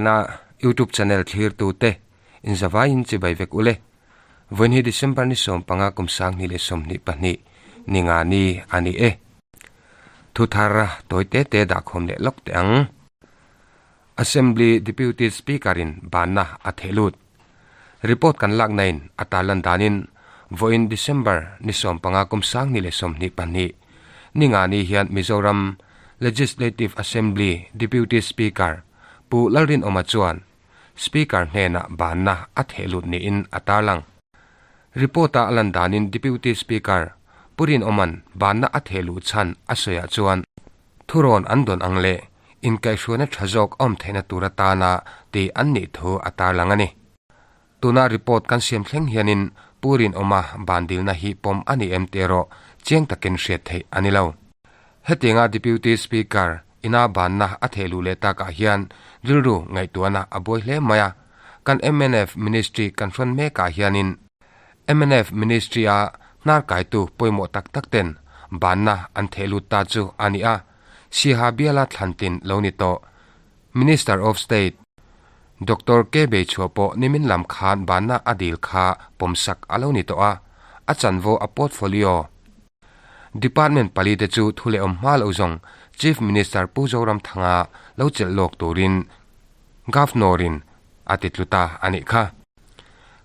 Roliana YouTube channel thlirtu te in zavaiin chibai vek ule. Vawiin hi December ni 15 kum 2022 ni nga ni a ni e. Thu thar tawi te te dah khawm leh lawk teh ang. Assembly Deputy Speaker in banna a theh lut. Report kan lak na in a tarlan danin vawiin December ni 15 kum 2022 ni nga ni hian Mizoram Legislative Assembly Deputy Speaker Pu Lalrinawma chuan Speaker hnenah banna a theh lut niin a tarlang. Report-a a lan danin Deputy Speaker Pu Rinawma'n banna a theh luh chhan a sawiah chuan thurawn an dawn ang leh inkaihhruaina tha zawk awm theihna tur atana ti an nih thu a tarlang a ni. Tuna report kan siam thleng hianin Pu Rinawma ban dilna hi pawm a ni em tih erawh chiang takin hriat theih a ni lo. Hetianga Deputy Speaker ina banna a theh luh leh takah hian rilru ngaihtuahna a buai hle mai a, kan mnf Ministry kan hrawn mekah hianin mnf Ministry a hnar kaitu pawimawh tak tak ten banna an theh lut ta chu a ni a, Siaha biala thlantin lo ni tawh Minister of State Doctor K Beichhuah pawh nimin lam khan banna a dil kha pawmsak a lo ni tawh a, a chanvo a portfolio Department pali te chu thu leh awm hma lo zawng Chief Minister Pu Zoramthanga lo chelh lawk turin Governor in a ti tlu ta a nih kha.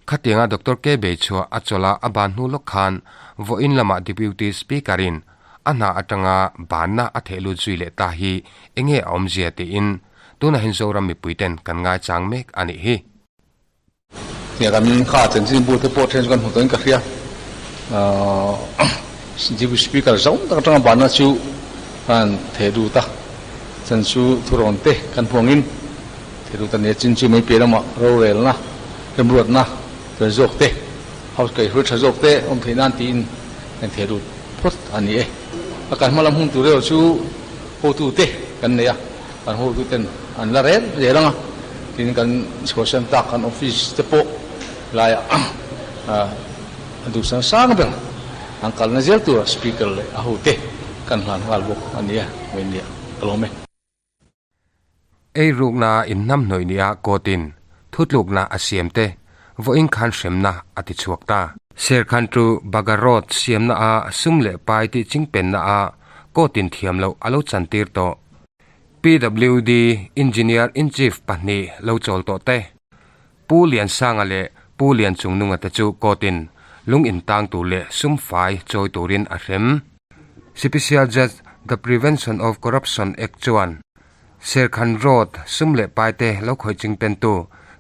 Khatianga Doctor K Beichhuah a chawlh a a ban hnu lawk khan vawiin lamah Deputy Speaker in a hna atanga banna a theh lut zui leh ta hi enge a awmzia tiin tunah hian Zoram mipui ten kan ngaichang mek a nih hi. Nia kan kha chanchinbu te pawh then chu kan hmu tawhin ka hria. Deputy Speaker zau tak atanga banna chu kan theh lut a, chan chu thurawn te kan hmuangin theh lut a nia chin chu mai piah lamah rorelna, remruatna fel zawk te, house kaihhruai tha zawk te awm theih nan tiin kan theh lut phawt a ni e. A kan hma lam hun tur erawh chu hotute kan nei a, kan hotuten an la rel zel ang a, tin kan chhuahsan tak kan office te pawh laiah a duhsan sang ber an kalna zel tura speaker leh a hote kan hlan nghal bawk a ni a, Vawinia ka lawm e. Eirukna inhnamhnawih nia kawtin thutlukna a siam te vawiin khan hremna a ti chhuak ta. Serkhan chu Bagarot siamna a sum leh pai tih chingpenna a kawtin thiam loh a lo chantir tawh. PWD Engineer in Chief pahnih lo chawl tawh te, Pu Liansanga leh Pu Lianchungnunga te chu kawtin lung intang tur leh sum fai chawi turin a hrem. Special Judge The Prevention of Corruption Act chuan Serkhan Road sum leh paite lo khawih chingpentu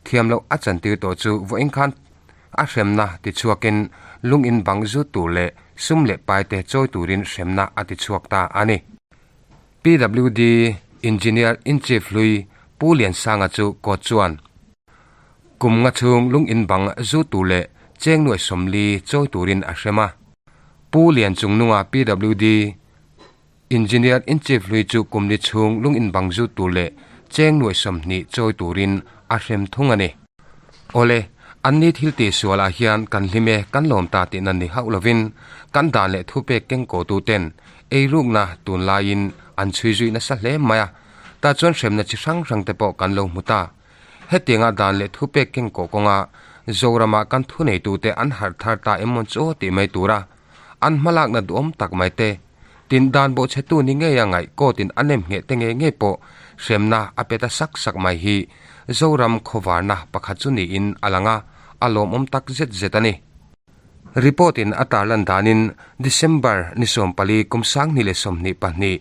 thiam loh a chantir tawh chu vawiin khan a hremna tichhuakin lung in bang zut tur leh sum leh paite chawi turin hremna a tichhuak ta a ni. PWD Engineer in Chief hlui Pu Liansanga chu court chuan kum nga chhung lung in bang zut tur leh cheng nuaih 40 chawi turin a hrem a. Pu Lianchungnunga PWD Engineer in Chief hlui chu kum ni chhung lung in bang zut tur leh cheng nuaih 20 chawi turin a hrem thung a ni. Awle, an ni thil tih sualah hian kan hlim e, kan lawm ta tih nan ni hauh lovin kan dan leh thupek keng kawhtu ten eirukna tunlaiin an chhui zui nasa hle mai a, tah chuan hremna chi hrang hrang te pawh kan lo hmu ta. Hetianga dan leh thupek keng kawh kawnga Zorama kan thuneitute an harh thar ta em mawn chu aw tih mai tura an hmalakna duhawm tak mai te, tin dan bawhchhetu ni ngeia ngaih kawtin a nem ngheh te ngei ngei pawh hremna a pe ta sak sak mai hi Zoram khawvarna pakhat chu niin a lang a, a lawmawm tak zet zet a ni. Report in a tarlan danin December ni 14 kum 2022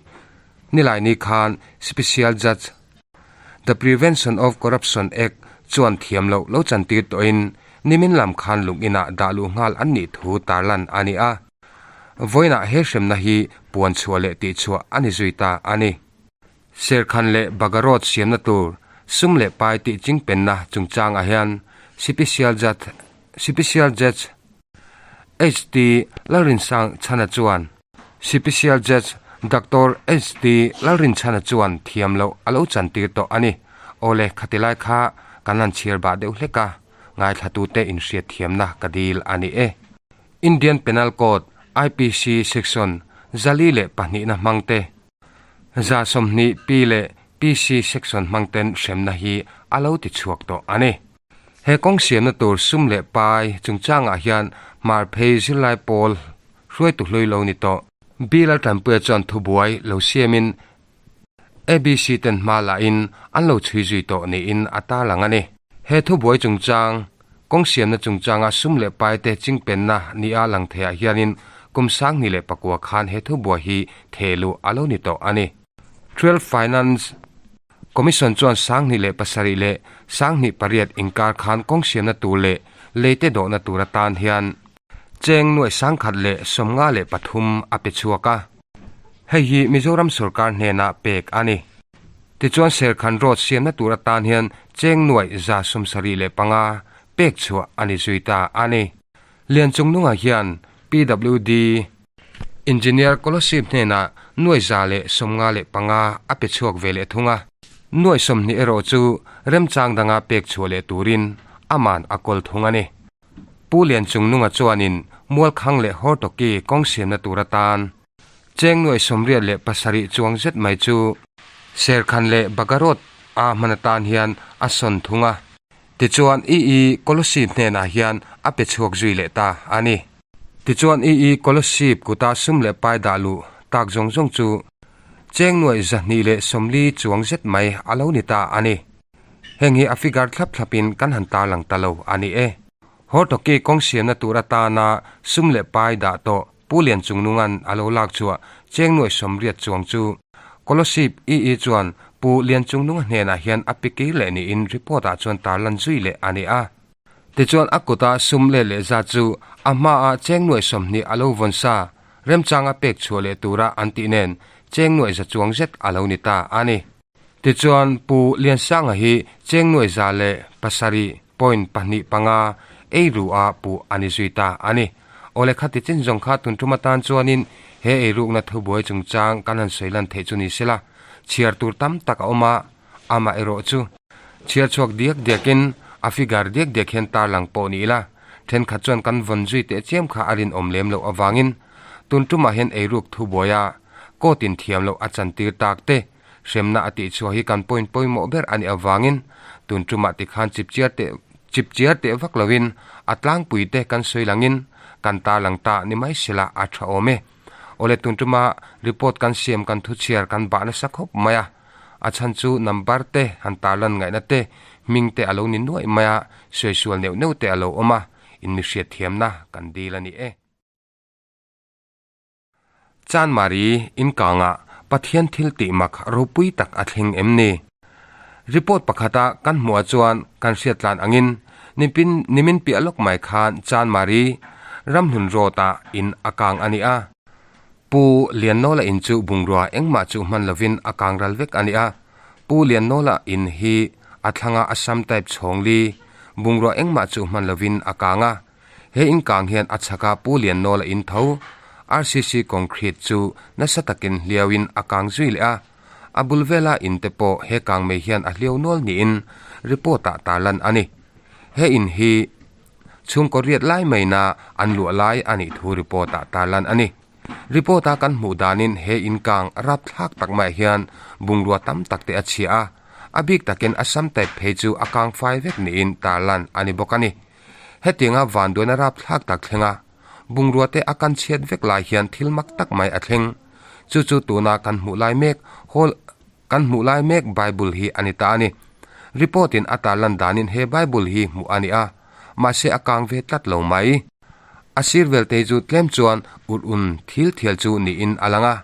Nilaini khan Special Judge The Prevention of Corruption Act chuan thiam loh lo chantir tawhin nimin lam khan lung inah dah luh nghal an nih thu tarlan a ni a. Vawiinah he hremna hi puan chhuah leh tihchhuah a ni zui ta a ni. Serkhan leh Bagarot siamna tur sum leh pai tih chingpenna chungchangah hian Sipisial Judge Sipisial Judge HT Lalrinsang Chhana chuan Sipisial Judge Doctor HT Lalrinchhana chuan thiam loh a lo chantir tawh a ni. Awle, khatilai kha kan han chhiar bah deuh hlek a, ngaithlatute inhriat thiamna ka dil a ni e. Indian Penal Code, IPC, Section 402 hmang te, 120 P leh. PC section hmangten hremna hi a lo ti chhuak tawh a ni. He kawng siamna tur sum leh pai chungchangah hian hmar phei zirlai pawl hruaitu hlui lo ni tawh. Bill a tanpuia chuan thubuai lo siamin ABC ten hma lahin an lo chhui zui tawh niin a tarlang a ni. He thubuai chungchang, kawng siamna chungchanga sum leh pai te chingpenna nia lang theiah hianin kum 2009 khan he thubuai hi thehluh a lo ni tawh a ni. Trail Finance Commission chuan 2007 leh 2008 inkar khan kawng siamna tur leh leite dawhna tur atan hian cheng nuaih 153 a pe chhuak a. Hei hi Mizoram sorkar hnenah pek a ni. Tichuan Serkhan Road siamna tur atan hian cheng nuaih 75 pek chhuah a ni zui ta a ni. Lianchungnungah hian PWD Engineer Kolosip hnenah nuaih 155 a pe chhuak ve leh thung a. Nuaih 20 erawh chu remchang danga pek chhuah leh turin aman a kawl thung a ni. Pu Lianchungnunga chuanin Mualkhang leh Hortoki kawng siamna tur atan cheng nuaih 87 chuang zet mai chu Serkhan leh Bagarot a hman atan hian a sawn thung a. Tichuan II Kolosip hnenah hian a pe chhuak zui leh ta a ni. Tichuan II Kolosip kuta sum leh pai dah luh tak zawng zawng chu cheng nuaih 240 chuang zet mai a lo ni ta a ni. Heng hi a figure thlap thlapin kan han tarlang ta lo a ni e. Hortoki kawng siamna tur atana sum leh pai dah tawh Pu Lianchungnunga'n a lo lak chhuah cheng nuaih 80 chuang chu Kolosip II chuan Pu Lianchungnunga hnenah hian a pe kir leh niin report-ah chuan tarlan zui leh a ni a. Tichuan a kuta sum let leh zat chu a hmaah cheng nuaih 20 a lo vawn sa, remchanga pek chhuah leh tura an tih nen cheng nuaih za chuang zet a lo ni ta a ni. Tichuan Pu Liansanga hi cheng nuaih 107.25 ei ru a puh a ni zui ta a ni. Awle kha tichin zawng kha tun tum atan chuanin he eirukna thubuai chungchang kan han sawi lan theih chu ni sela, chhiar tur tam tak a awm a, Amah erawh chu chhiar chhuak diak diakin a figure diak diak hian tarlang pawh ni ila, thenkhat chuan kan vawn zui teh chiam kha a rinawm lem loh avangin tun tumah hian eiruk thubuaia court in thiam loh a chantir tak te hremna a tih chhuah hi kan point pawimawh ber a nih avangin tun tumah tikhan chipchiar teh chipchiar teh vak loin a tlangpui te kan sawi langin kan tarlang ta ni mai sela a tha awm e. Awle tun tuma report kan siam kan thuchhiar kan bah nasa khawp mai a. A chhan chu number te han tarlan ngaihna te, hming te a lo ni nuaih mai a, sawi sual neuh neuh te a lo awm a, in mi hriat thiamna kan dil a ni e. Chanmari inkangah Pathian thil tih mak ropui tak a thleng em ni? Report pakhata kan hmuhah chuan kan hriat tlan angin nipin nimin piah lawk mai khan Chanmari Ramhlun Road-ah in a kang a ni a. Pu Liannawla in chu bungrua engmah chu hman lovin a kang ral vek a ni a. Pu Liannawla in hi a thlanga Assam type chhawng li bungrua engmah chu hman lovin a kang a. He in kang hian a chhaka Pu Liannawla in tho RCC concrete chu nasa takin hliauin a kang zui leh a. A bul vela in te pawh he kang mai hian a hliau nual niin report ah tarlan a ni. He in hi Chhungkaw riat lai maina an luah lai a nih thu report ah tarlan a ni. Report a kan hmuh danin he inkang rapthlak tak maiah hian bungrua tam tak te a chhia a, a bik takin Assam type phei chu a kang fai vek niin tarlan a ni bawk a ni. Hetianga vanduaina rapthlak tak thlenga bungrua te a kan chhiat vek lai hian thil mak tak mai a thleng. Chu chu tuna kan hmuh lai mek hall Kan hmuh lai mek Bible hi a ni ta a ni. Report in a tarlan danin he Bible hi hmuh a ni a, mahse a kang ve tlat lo mai. A sir vel te hi chu tlem chuan ur un thil thial chu niin a lang a.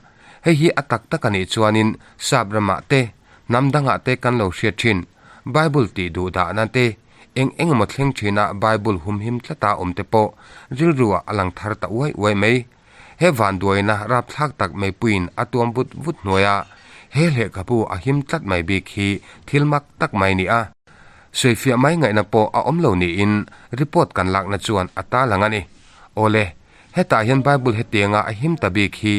Hei hi a tak tak a nih chuanin sap ramah te, hnam dangah te kan lo hriat thin Bible tih duh dahna te, eng eng emaw thleng thina Bible humhim tlata awm te pawh rilruah a lang thar ta uai uai mai. He vanduaina rapthlak tak meipuiin a tuam vut vut hnuaia he lehkhabu a him tlat mai bik hi thil mak tak mai ni a. Sawifiah mai ngaihna pawh a awm lo niin report kan lakna chuan a ta lang a ni. Awle, hetah hian Bible hetianga a him ta bik hi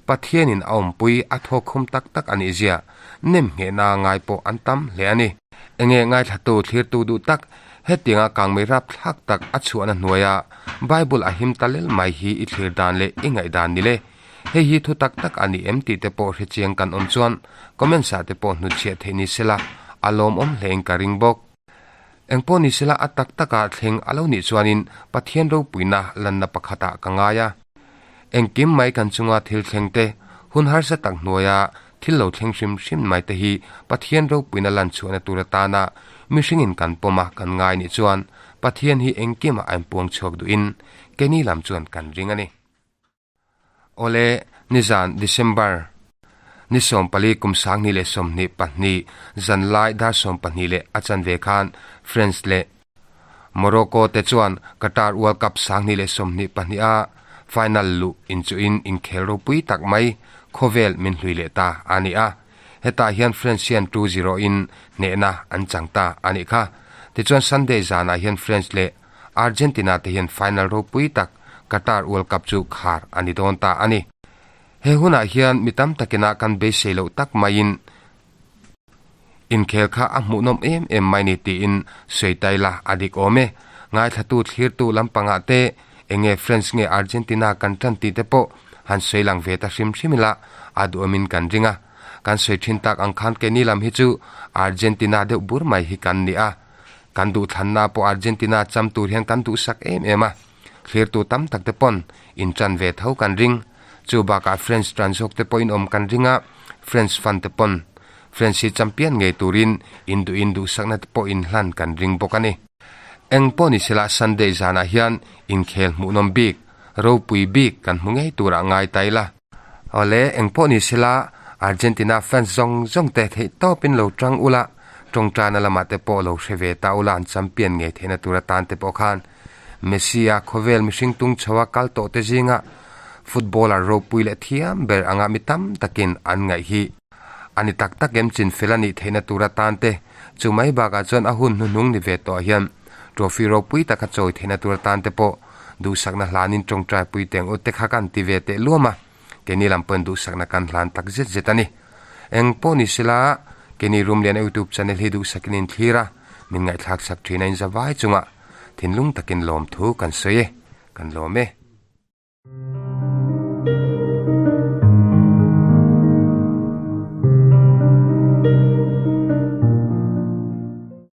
Pathianin a awmpui a thawkkhum tak tak a nih zia nem nghehna ngai pawh an tam hle a ni. Enge ngaithlatu thlirtu duh tak hetianga kangmei rapthlak tak a chhuahna hnuaia Bible a him ta lel mai hi i thlir dan leh i ngaih dan ni le. Hei hi thu tak tak a ni em tih te pawh hrechiang kan awm chuan comments ah te pawh hnutchhiah theih ni sela a lawmawm hlein ka ring bawk. Engpawh ni sela a tak taka thleng a lo nih chuanin Pathian ropuina lanna pakhatah ka ngai a. Engkim mai kan chunga thil thleng te, hun harsa tak hnuaia thil lo thleng hrim hrim mai te hi Pathian ropuina lan chhuahna tur atana mihringin kan pawm a kan ngai nih chuan Pathian hi engkimah a inpuang chhuak duhin keini lam chuan kan ring a ni. Awle, nizan December ni 14 kum 2022 zanlai dar 12 leh a chanve khan France leh Morocco te chuan Qatar World Cup 2022 a final luh inchuhin inkhel ropui tak mai khawvel min hlui leh ta a ni a. Hetah hian France hian 2-0 in hnehna an chang ta a nih kha. Tichuan Sunday zanah hian France leh Argentina te hian final ropui tak Qatar World Cup chu khar a ni dawn ta a ni. He hunah hian mi tam takina kan beisei loh tak maiin inkhel kha a hmuhnawm em em mai ni tiin sawi tai la a dik awm e. Ngaithlatu thlirtu lampangah te enge France nge Argentina kan tan tih te pawh han sawi lang ve ta hrim hrim ila a duhawmin kan ring a. Kan sawi thin tak ang khan keini lam hi chu Argentina deuh bur mai hi kan ni a. Kan duhthlanna pawh Argentina cham tur hian kan duhsak em em a, thlirtu tam tak te pawn in tan ve tho kan ring. Chu bakah French tan zawk te pawhin awm kan ring a, French fan te pawn French hi champion ngei turin in duhin duhsakna te pawh in hlan kan ring bawk a ni. Eng pawh ni sela Sunday zanah hian inkhel hmuhnawm bik, ropui bik kan hmu ngei turah ngai ta ila. Awle, eng pawh ni sela Argentina fans zawng zawng te theih tawpin lo tang ula, tawngtana lamah te pawh lo hre ve ta ula an champion ngei theihna tur atan te pawh khan Messi-a khawvel mihring tung chhoa kal tawh te zinga footballer ropui leh thiam ber anga mi tam takin an ngaih hi a ni tak tak em chin fel a nih theihna tur atan te chu mai bakah chuan a hun hnuhnung ni ve tawh hian trophy ropui taka chawi theihna tur atan te pawh Duhsakna hlanin tawngtai pui teng u te kha kan ti ve teh luam a, keini lam pawhin duhsakna kan hlan tak zet zet a ni. Eng pawh ni sela, keini Rumlian YouTube channel hi duhsakin in thlir a, min ngaihthlak sak thin a in za vai chungah thinlung takin lawmthu kan sawi e, kan lawm e.